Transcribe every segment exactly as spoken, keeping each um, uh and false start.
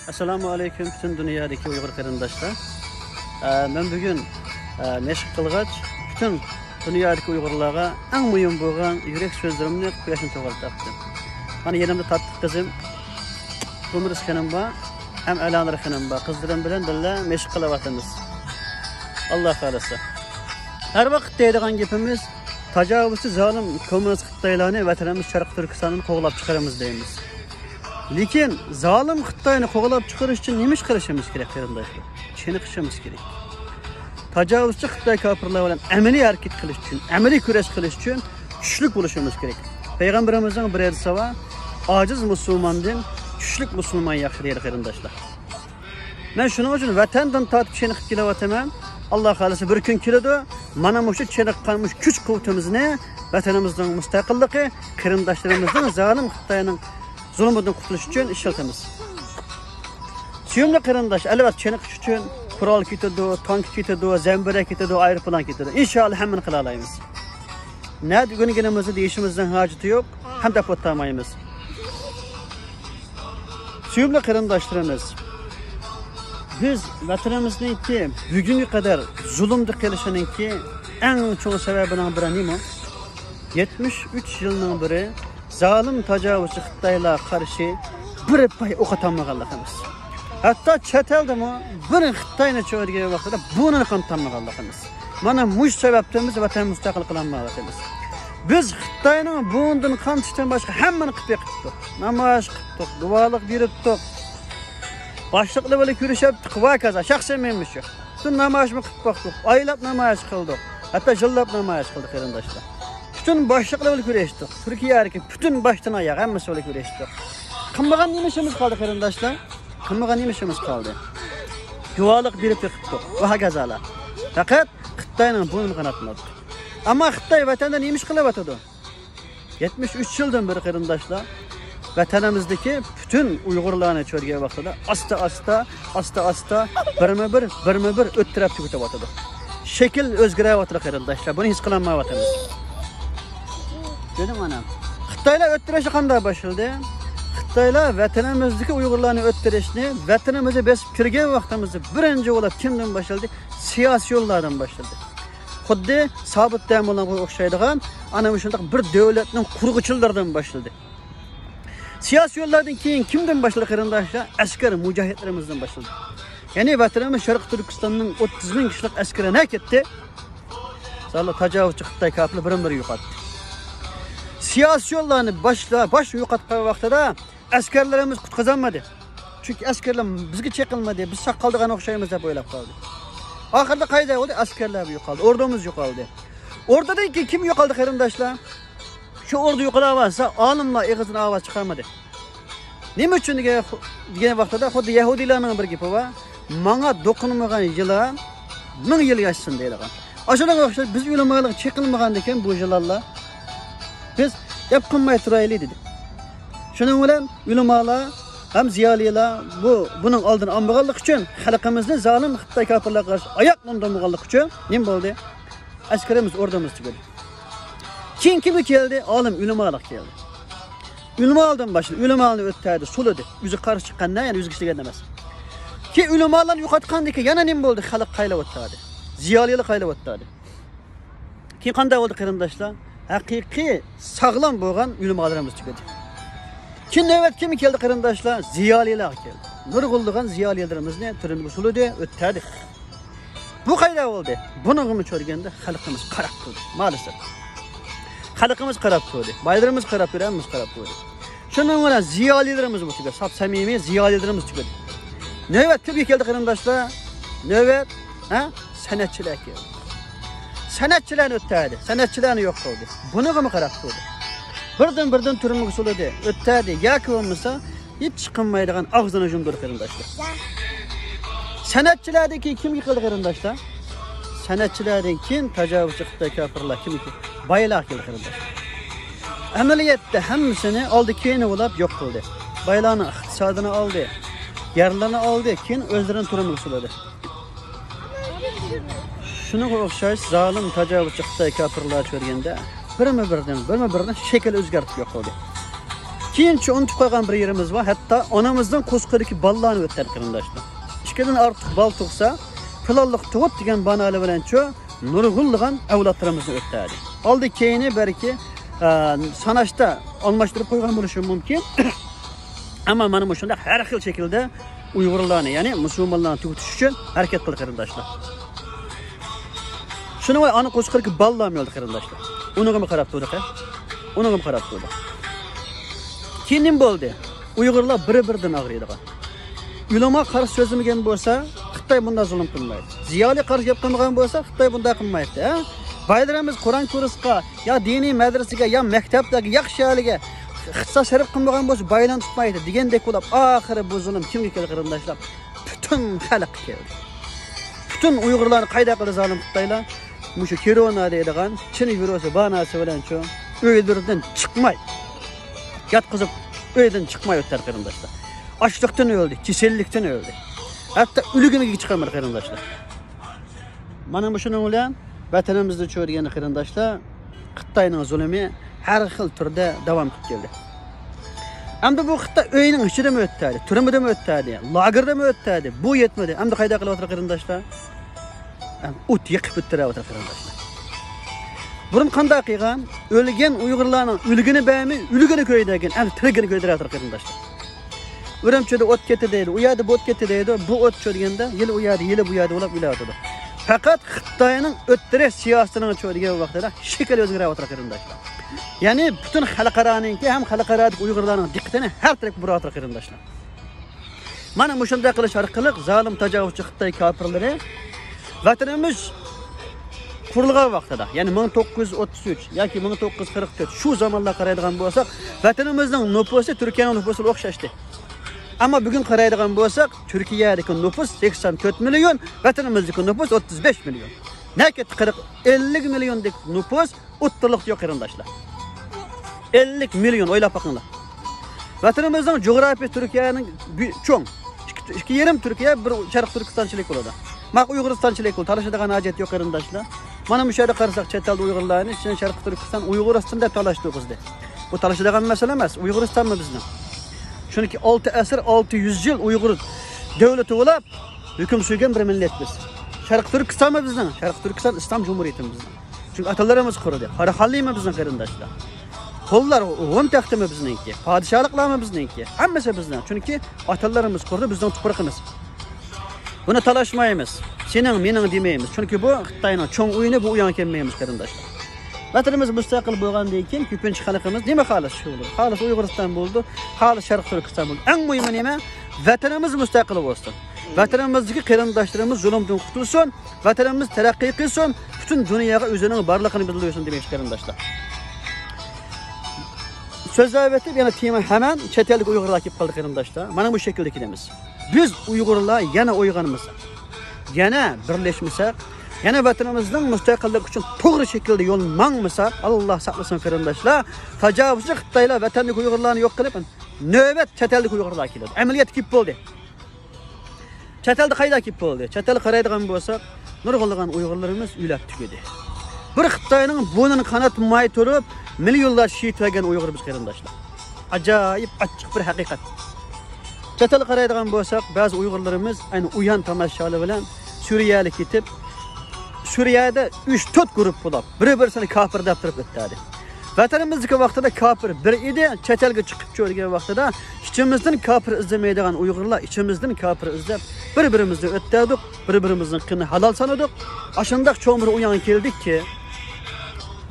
ئەسسالامۇ ئەلەيكۇم، پۈتۈن دۇنيادىكى ئۇيغۇر قېرىنداشلار. ئە، مەن بۈگۈن، ئە، مەشىق قىلغاچ، پۈتۈن دۇنيادىكى ئۇيغۇرلارغا ئەڭ مۇھىم بولغان يۈرەك سۆزلىرىمنى قۇياشنى توغرىتىپ ئاپتىم. مانا يېنىمدا تاتلىق قىزىم، تومۇرۇس خېنىم بار، ھەم ئەلانۇر خېنىم بار. قىزلىرىم بىلەن بىللە مەشىق قىلىۋاتىمىز. ئاللا خالىسا. ھەر ۋاقىت دەيدىغان گېپىمىز، تاجاۋۇزچى زالىم كوممۇنىست خىتايلارنى ۋەتىنىمىز شەرقىي تۈركىستاندىن قوغلاپ چىقىرىمىز دەيمىز. لېكىن زالىم خىتاينى قوغلاپ چىقىرىش ئۈچۈن نېمە ئىش قىلىشىمىز كېرەك، قېرىنداشلار؟ چېنىقىشىمىز كېرەك. تاجاۋۇزچى خىتاي كاپىرلار بىلەن ئەمەلىي ھەرىكەت قىلىش ئۈچۈن، ئەمەلىي كۈرەش قىلىش ئۈچۈن كۈچلۈك بولۇشىمىز كېرەك. پەيغەمبىرىمىزنىڭ بىر ھەدىسى بار، «ئاجىز مۇسۇلماندىن كۈچلۈك مۇسۇلمان ياخشى» دەيدۇ، قېرىنداشلار. مەن شۇنىڭ ئۈچۈن ۋەتەندىن تارتىپ چېنىقىپ كېلىۋاتىمەن. ئاللا خالىسا بىر كۈن كېلىدۇ. مانا مۇشۇ چېنىققان مۇشۇ كۈچ قۇۋۋىتىمىزنى ۋەتىنىمىزنىڭ مۇستەقىللىقى، قېرىنداشلىرىمىزنىڭ زالىم خىتاينىڭ زۇلمىدىن قۇتۇلۇش ئۈچۈن ئىشلىتىمىز. سۆيۈملۈك قېرىنداش، ئەلۋەتتە چېنىقىش ئۈچۈن قورال كېتىدۇ، تانك كېتىدۇ، زەمبىرەك كېتىدۇ، ئايروپىلان كېتىدۇ. ئىنشائاللا ھەممىنى قىلالايمىز. نەدە ئۆگەنگىنىمىزنى دېيىشىمىزنىڭ ھاجىتى يوق، ھەم دەپ ئولتۇرمايمىز. سۆيۈملۈك قېرىنداشلىرىمىز، بىز ۋەتىنىمىزنىڭكى بۈگۈنگە قەدەر زۇلۇمدا قېلىشىنىڭكى ئەڭ چوڭ سەۋەبىنىڭ بىرى نېمە؟ يەتمىش ئۈچ يىلنىڭ بىرى زالىم تاجاۋۇزچى خىتايلارغا قارشى بىر پاي ئوق ئاتالمىغانلىقىمىز. ھەتتا چەت ئەلدىمۇ بىر خىتاينى چۆرىگەن ۋاقتىدا بۇرنىنى قانىتالمىغانلىقىمىز. مانا مۇشۇ سەۋەبتىن بىز ۋەتەن مۇستەقىل قىلالمايۋاتىمىز. بىز خىتاينىڭ بۇرنىدىن قان تىشتىن باشقا ھەممىنى قىلىپ بېقىپتۇق. نامايىش قىپتۇق، دۇئالىق بېرىپتۇق. باشلىقلار بىلەن كۆرۈشەپتۇق، ۋاكازا، شەخسەن مېنىمۇ شۇ. پۈتۈن نامايىشمۇ قىلىپ باقتۇق، ئايلاپ نامايىش قىلدۇق، ھەتتا يىللاپ نامايىش قىلدۇق، قېرىنداشلار. پۈتۈن باشلىقلار بىلەن كۆرۈشتۇق، تۈركىيەدىكى پۈتۈن باشتىن ئاياغ ھەممىسى بىلەن كۆرۈشتۇق. قىلمىغان نېمە ئىشىمىز قالدى، قېرىنداشلار؟ قىلمىغان نېمە ئىشىمىز قالدى؟ دۇئالىق بېرىپ بېقىپتۇق، ۋە ھاكازالار. پەقەت خىتاينىڭ بۇرنىنى قاناتماپتۇق. ئەمما خىتاي ۋەتەندە نېمە ئىش قىلىۋاتىدۇ؟ يەتمىش ئۈچ يىلدىن بېرى، قېرىنداشلار، ۋەتىنىمىزدىكى پۈتۈن ئۇيغۇرلارنى چۆرگەن ۋاقتىدا ئاستا-ئاستا، ئاستا-ئاستا، بىرمۇ بىر، بىرمۇ بىر ئۆتتۈرۈپ تۈگىتىۋاتىدۇ. شەكىل ئۆزگىرىۋاتىدۇ، قېرىنداشلار. بۇنى ھېس قىلالمايۋاتىمىز. كۆردۈڭ ئانا. خىتايلار ئۆتتۈرۈشنى قانداق باشلىدى؟ خىتايلار ۋەتىنىمىزدىكى ئۇيغۇرلارنى ئۆتتۈرۈشنى، ۋەتىنىمىزگە بېسىپ كىرگەن ۋاقتىمىزدا بىرىنچى بولۇپ كىمدىن باشلىدى؟ سىياسىيونلاردىن باشلىدى. خۇددى سابىت دەموللامغا ئوخشايدىغان ئانا مۇشۇنداق بىر دۆلەتنىڭ قۇرغۇچىلىرىدىن باشلىدى. سىياسىيونلاردىن كېيىن كىمدىن باشلىدى، قېرىنداشلار؟ ئەسكەر مۇجاھىدلىرىمىزدىن باشلىدى. يەنى ۋەتىنىمىز شەرقىي تۈركىستاننىڭ ئوتتۇز مىڭ كىشىلىك ئەسكىرى نەگە كەتتى؟ زالىم تاجاۋۇزچى خىتاي كاپىرلار بىرىنى بىرى يوقاتتى. سىياسىيونلارنى باشلا-، باش يوقاتقان ۋاقتىدا ئەسكەرلىرىمىز قۇتقۇزالمىدى. چۈنكى ئەسكەرلەر بىزگە چېقىلمىدى، بىز ساق قالىدىغان ئوخشايمىز دەپ ئويلاپ قالدى. ئاخىرىدا قايدا بولدى؟ ئەسكەرلەر يوقالدى، ئوردىمىز يوقالدى. ئوردىدىن كېيىن كىم يوقالدى، قېرىنداشلار؟ شۇ ئوردا يوقىلاۋاتسا، ئالىملار ئېغىزدىن ئاۋاز چىقارمىدى. نېمە ئۈچۈن دېگەن، دېگەن ۋاقتىدا خۇددى يەھۇدىيلارنىڭ بىر گېپى بار، «ماڭا دوقۇنمىغان يىلان مىڭ يىل ياشىسۇن» دەيدىغان. ئاشۇنىڭغا ئوخشاش بىز ئۆلىمالارغا چېقىلمىغاندىكىن بۇ يىلانلار، بىز گەپ قىلماي تۇرايلى دېدى. شۇنىڭ بىلەن ئۆلىمالار ھەم زىيالىيلار بۇ، بۇنىڭ ئالدىنى ئالمىغانلىقى ئۈچۈن، خەلقىمىزنى زالىم خىتاي كاپىرلارغا قارشى ئاياقلاندۇرمىغانلىقى ئۈچۈن نېمە بولدى؟ ئەسكىرىمىز، ئوردىمىز تۈگىدى. كېيىن كىمگە كەلدى؟ ئالىم ئۆلىمالارغا كەلدى. ئۆلىمالىدىن باشلىدى. ئۆلىمالىنى ئۆتتەردى، سولىدى. ئۆزى قارشى چىققان، يەنى ئۆزىگە ئىشلىگەن ئەمەس. كېيىن ئۆلىمالارنى يوقاتقاندىن كېيىن يەنە نېمە بولدى؟ خەلق قايىل ئولتۇردى. زىيالىيلار قايىل ئولتۇردى. كېيىن قانداق بولدى، قېرىنداشلار؟ ھەقىقىي ساغلام بولغان ئۆلىمالىرىمىز تۈگىدى. كېيىن نۆۋەت كىمگە كەلدى، قېرىنداشلار؟ زىيالىيلارغا كەلدى. نۇرغۇنلىغان زىيالىيلىرىمىزنى تۈرمىگە سولىدى، ئۆتتەردى. بۇ قايدا بولدى؟ بۇنىڭغىمۇ چۆرگەندە خەلقىمىز قاراپ تۇردى، مائەلەسەف. خەلقىمىز قاراپ تۇردى، بايلىرىمىز قاراپ تۇردى، ھەممىمىز قاراپ تۇردى. شۇنىڭ بىلەن زىيالىيلىرىمىزمۇ تۈگىدى، ساپ سەمىمىي زىيالىيلىرىمىز تۈگىدى. نۆۋەت كىمگە كەلدى، قېرىنداشلار؟ نۆۋەت، ھە؟ سەنئەتچىلەر كەلدى. سەنئەتچىلەرنى ئۆتتەردى، سەنئەتچىلەرنى يوق قىلدى. بۇنىڭغىمۇ قاراپ تۇردى. بىردىن بىردىن تۈرمىگە سولىدى، ئۆتتەردى ياكى بولمىسا ھېچ چىقىنمايدىغان ئاغزىنى يۇمدۇردى، قېرىنداشلار. سەنئەتچىلەردىن كېيىن كىمگە كەلدى، قېرىنداشلار؟ سەنئەتچىلەردىن كېيىن تاجاۋۇزچى خىتاي كاپىرلار كىمگە كەلدى؟ بايلارغا كەلدى، قېرىنداشلار. ئەمەلىيەتتە ھەممىسىنى ئالدى كەينى بولاپ يوق قىلدى. بايلارنىڭ ئىقتىسادىنى ئالدى، يەرلىرىنى ئالدى، كېيىن ئۆزلىرىنى تۈرمىگە سولىدى. شۇنىڭغا ئوخشاش زالىم تاجاۋۇزچى خىتاي كاپىرلار چۆرگەندە بىرمۇ بىردىن، بىرمۇ بىردىن شەكىل ئۆزگەرتىپ يوق قىلدى. كېيىنچە ئۇنتۇپ قالغان بىر يېرىمىز بار، ھەتتا ئانىمىزنىڭ قورسىقىدىكى بالىلارنى ئۆتتەردى قېرىنداشلار. ئىككىدىن ئارتۇق بالا تۇغسا، پىلانلىق تۇغۇت دېگەن باھانە بىلەنچۇ نۇرغۇنلىغان ئەۋلادلىرىمىزنى ئۆتتەردى. ئالدى كەينى بەلكى، ئە، ساناشتا ئالماشتۇرۇپ قويغان بولۇشى مۇمكىن. ئەمما مانا مۇشۇنداق ھەر خىل شەكىلدە ئۇيغۇرلارنى، يەنى مۇسۇلمانلارنى تۈگىتىش ئۈچۈن ھەرىكەت قىلدى قېرىنداشلار. شۇنىڭ بىلەن ئانا قورسىقىدىكى بالىلارمۇ ئۆلدى قېرىنداشلار. ئۇنىڭغىمۇ قاراپ تۇردۇق، ھە؟ ئۇنىڭغىمۇ قاراپ تۇردۇق. كېيىن نېمە بولدى؟ ئۇيغۇرلار بىر-بىرىدىن ئاغرىيدىغان. ئۆلىما قارشى سۆزلىمىگەن بولسا، خىتاي بۇنداق زۇلۇم قىلمايتتى. زىيالىي قارشى گەپ قىلمىغان بولسا، خىتاي بۇنداق قىلمايتتى، ھە؟ بايلىرىمىز قۇرئان كۇرسقا، يا دىنىي مەدرىسىگە، يا مەكتەپلەرگە، ياخشى يەرلەرگە ئىختىساس سەرپ قىلمىغان بولسا، بايلىرىنى تۇتمايتتى دېگەندەك بولۇپ، ئاخىرى بۇ زۇلۇم كىمگە كەلدى قېرىنداشلار؟ پۈتۈن خەلققە كەلدى. پۈتۈن ئۇيغۇرلارنى قايدا قىلدى زالىم خىتايلار؟ مۇشۇ كىرونا دەيدىغان چىن ۋىرۇسى باھانىسى بىلەنچۇ ئۆيلىرىدىن چىقماي، ياتقۇزۇپ، ئۆيدىن چىقماي ئۆتتۈردى قېرىنداشلار. ئاچلىقتىن ئۆلدى، كېسەللىكتىن ئۆلدى. ھەتتا ئۆلۈگىنىگە چىقالمىدى قېرىنداشلار. مانا مۇشۇنىڭ بىلەن ۋەتىنىمىزدە چۆرىگەن قېرىنداشلار، خىتاينىڭ زۇلۇمى ھەر خىل تۈردە داۋام قىلىپ كەلدى. ئەمدى بۇ خىتاي ئۆينىڭ ئىچىدىمۇ ئۆتتەردى، تۈرمىدىمۇ ئۆتتەردى، لاگېردىمۇ ئۆتتەردى. بۇ يەتمىدى. ئەمدى قايدا قىلىۋاتىدۇ قېرىنداشلار؟ ئەمدى ئوت يېقىپ ئۆتتۈرۈۋاتىدۇ قېرىنداشلار. بۇرۇن قانداق قىلغان؟ ئۆلگەن ئۇيغۇرلارنىڭ ئۆلگىنى بەرمەي، ئۆلگىنى كۆيدۈرگەن، ئەمدى تىرىلگىنى كۆيدۈرۈۋاتىدۇ قېرىنداشلار. ئۈرۈمچىدە ئوت كەتتى دەيدۇ، ئۇ يەردە بۇ ئوت كەتتى دەيدۇ، بۇ ئوت چۆرىگەندە يىلى ئۇ يەردە، يىلى بۇ يەردە بولۇپ ئۆلۈۋاتىدۇ. پەقەت خىتاينىڭ ئۆتتۈرۈش سىياسىتىنىڭ چۆرىگەن ۋاقتىدا شەكىل ئۆزگىرىۋاتىدۇ قېرىنداشلار. يەنى پۈتۈن خەلقئارانىڭكى ھەم خەلقئارادىكى ئۇيغۇرلارنىڭ دىققىتىنى ھەر تەرەپكە بۇراۋاتىدۇ قېرىنداشلار. مانا مۇشۇنداق قىلىش ئارقىلىق زالىم تاجاۋۇزچى خىتاي كاپىرلىرى ۋەتىنىمىز قۇرۇلغان ۋاقتىدا، يەنى مىڭ توققۇز يۈز ئوتتۇز ئۈچ ياكى مىڭ توققۇز يۈز قىرىق تۆت شۇ زامانلارغا قارايدىغان بولساق، ۋەتىنىمىزنىڭ نوپۇسى تۈركىيەنىڭ نوپۇسىغا ئوخشاشتى. ئەمما بۈگۈن قارايدىغان بولساق، تۈركىيەدىكى نوپۇس سەكسەن تۆت مىليون، ۋەتىنىمىزدىكى نوپۇس ئوتتۇز بەش مىليون. نەگە كەتتى قىرىق، ئەللىك مىليوندەك نوپۇس ئوتتۇرىلىقتا يوق قېرىنداشلار. ئەللىك مىليون، ئويلاپ باقىڭلار. ۋەتىنىمىزنىڭ جۇغراپىيىسى تۈركىيەنىڭ بۈ-، چوڭ. ئىككى، ئىككى يېرىم تۈركىيە، بىر شەرقىي تۈركىستانچىلىك بولىدۇ. ماق ئۇيغۇرىستانچىلىك بولىدۇ. تالىشىدىغان ھاجەت يوق قېرىنداشلار. مانا مۇشۇ يەردە قارىساق، چەت ئەلدە ئۇيغۇرلارنى سەن شەرقىي تۈركىستان، ئۇيغۇرىستان دەپ تالاشتۇرغۇزدى. بۇ تالىشىدىغان مەسىلە ئەمەس. ئۇيغۇرىستانمۇ بىزنىڭ. چۈنكى ئالتە ئەسىر، ئالتە يۈز يىل ئۇيغۇر دۆلىتى بولاپ، ھۆكۈم سۈرگەن بىر مىللەت بىز. شەرقىي تۈركىستانمۇ بىزنىڭ. شەرقىي تۈركىستان ئىسلام جۇمھۇرىيىتىمۇ بىزنىڭ. چۈنكى ئاتىلىرىمىز قۇردى. قاراخانلىمۇ بىزنىڭ قېرىنداشلار. ھونلار، ھون تەختىمۇ بىزنىڭكى. پادىشاھلىقلارمۇ بىزنىڭكى. ھەممىسى بىزنىڭ. چۈنكى ئاتىلىرىمىز قۇردى، بىزنىڭ تۇپرىقىمىز. بۇنى تالاشمايمىز. سېنىڭ، مېنىڭ دېمەيمىز. چۈنكى بۇ خىتاينىڭ چوڭ ئويۇنى، بۇ ئويۇنغا كەلمەيمىز قېرىنداشلار. ۋەتىنىمىز مۇستەقىل بولغاندىن كېيىن كۆپىنچە خەلقىمىز نېمە خالىسا شۇ بولىدۇ. خالىسا ئۇيغۇرىستان بولىدۇ، خالىسا شەرقىي تۈركىستان بولىدۇ. ئەڭ مۇھىمى نېمە؟ ۋەتىنىمىز مۇستەقىل بولسۇن. ۋەتىنىمىزدىكى قېرىنداشلىرىمىز زۇلۇمدىن قۇتۇلسۇن. ۋەتىنىمىز تەرەققىي قىلسۇن، پۈتۈن دۇنياغا ئۆزىنىڭ بارلىقىنى بىلدۈرسۇن دېمەكچى قېرىنداشلار. سۆزلەۋېتىپ يەنە تېما ھامان چەت ئەلدىكى ئۇيغۇرلار كېلىپ قالدى قېرىنداشلار. مانا بۇ شەكىلدە كېلىمىز. بىز ئۇيغۇرلار يەنە ئويغانمىساق، يەنە بىرلەشمىسەك، يەنە ۋەتىنىمىزنىڭ مۇستەقىللىقى ئۈچۈن توغرا شەكىلدە يول ماڭمىساق، ئاللا ساقلىسۇن قېرىنداشلار، تاجاۋۇزچى خىتايلار ۋەتەندىكى ئۇيغۇرلارنى يوق قىلىپ، نۆۋەت چەت ئەلدىكى ئۇيغۇرلار كېلىدۇ. ئەمەلىيەتتە كېلىپ بولدى. چەت ئەلدە قايدا كېلىپ بولدى؟ چەت ئەلگە قارايدىغان بولساق، نۇرغۇنلىغان ئۇيغۇرلىرىمىز ئۆلۈپ تۈگىدى. بىر خىتاينىڭ بۇرنىنى قاناتماي تۇرۇپ، مىليونلار شېھىت بەرگەن ئۇيغۇر بىز قېرىنداشلار. ئاجايىپ ئاچچىق بىر ھەقىقەت. چەت ئەلگە قارايدىغان بولساق، بەزى ئۇيغۇرلىرىمىز ئەنە ئۇيان تاماشالىرى بىلەن سۈرىيەگە كېتىپ، سۈرىيەدە ئۈچ تۆت گۇرۇپپا بولۇپ، بىر-بىرسىنى كاپىر دەپ تۇرۇپ ئۆتتەردى. ۋەتىنىمىزدىكى ۋاقتىدا كاپىر بىر ئىدى، چەت ئەلگە چىقىپ چۆرىگەن ۋاقتىدا ئىچىمىزدىن كاپىر ئىزدىمەيدىغان ئۇيغۇرلار ئىچىمىزدىن كاپىر ئىزدەپ، بىر-بىرىمىزنى ئۆتتەردۇق، بىر-بىرىمىزنىڭ قېنىنى ھالال سانىدۇق. ئاشۇنداق چوڭ بىر ئويۇنغا كەلدۇقكى،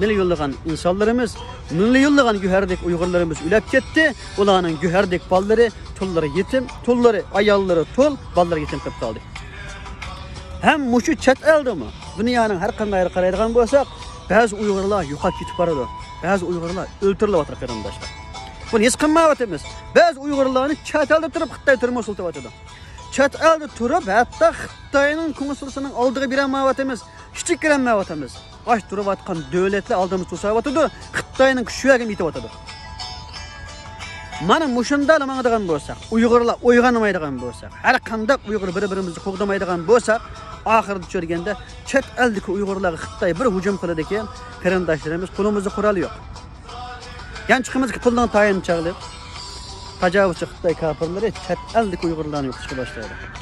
مىليونلىغان ئىنسانلىرىمىز، مىليونلىغان گۆھەردەك ئۇيغۇرلىرىمىز ئۆلۈپ كەتتى. ئۇلارنىڭ گۆھەردەك بالىلىرى، تۇللىرى يېتىم، تۇللىرى، ئاياللىرى تۇل، بالىلىرى يېتىم قېلىپ قالدى. ھەم مۇشۇ چەت ئەلدىمۇ، دۇنيانىڭ ھەر قانداق يېرىگە قارايدىغان بولساق، بەزى ئۇيغۇرلار يوقاپ كېتىپ بارىدۇ. بەزى ئۇيغۇرلار ئۆلتۈرۈلۈۋاتىدۇ قېرىنداشلار. بۇنى ھېس قىلمايۋاتىمىز. بەزى ئۇيغۇرلارنى چەت ئەلدە تۇرۇپ خىتاي تۈرمىگە سولىتىۋاتىدۇ. چەت ئەلدە تۇرۇپ ھەتتا خىتاينىڭ كونسۇلخانىسىنىڭ ئالدىغا بېرەلمەيۋاتىمىز. كىچىككىنە مەۋاتىمىز. ئاش تۇرۇۋاتقان دۆلەتلەر ئالدىمىزدا توساۋاتىدۇ. خىتاينىڭ كۈچى يەرگە يېتىۋاتىدۇ. مانا مۇشۇنداق ماڭىدىغان بولساق، ئۇيغۇرلار ئويغانمايدىغان بولساق، ھەر قانداق ئۇيغۇر بىر-بىرىمىزنى قوغدىمايدىغان بولساق، ئاخىرىدا چۆرىگەندە چەت ئەلدىكى ئۇيغۇرلارغا خىتاي بىر ھۇجۇم قىلىدىكەن، قېرىنداشلىرىمىز، قولىمىزدا قورال يوق. يانچۇقىمىزدىكى پۇلنىڭ تايىنى چاغلىق. تاجاۋۇزچى خىتاي كاپىرلىرى چەت ئەلدىكى ئۇيغۇرلارنى يوقىتىشقا باشلايدۇ.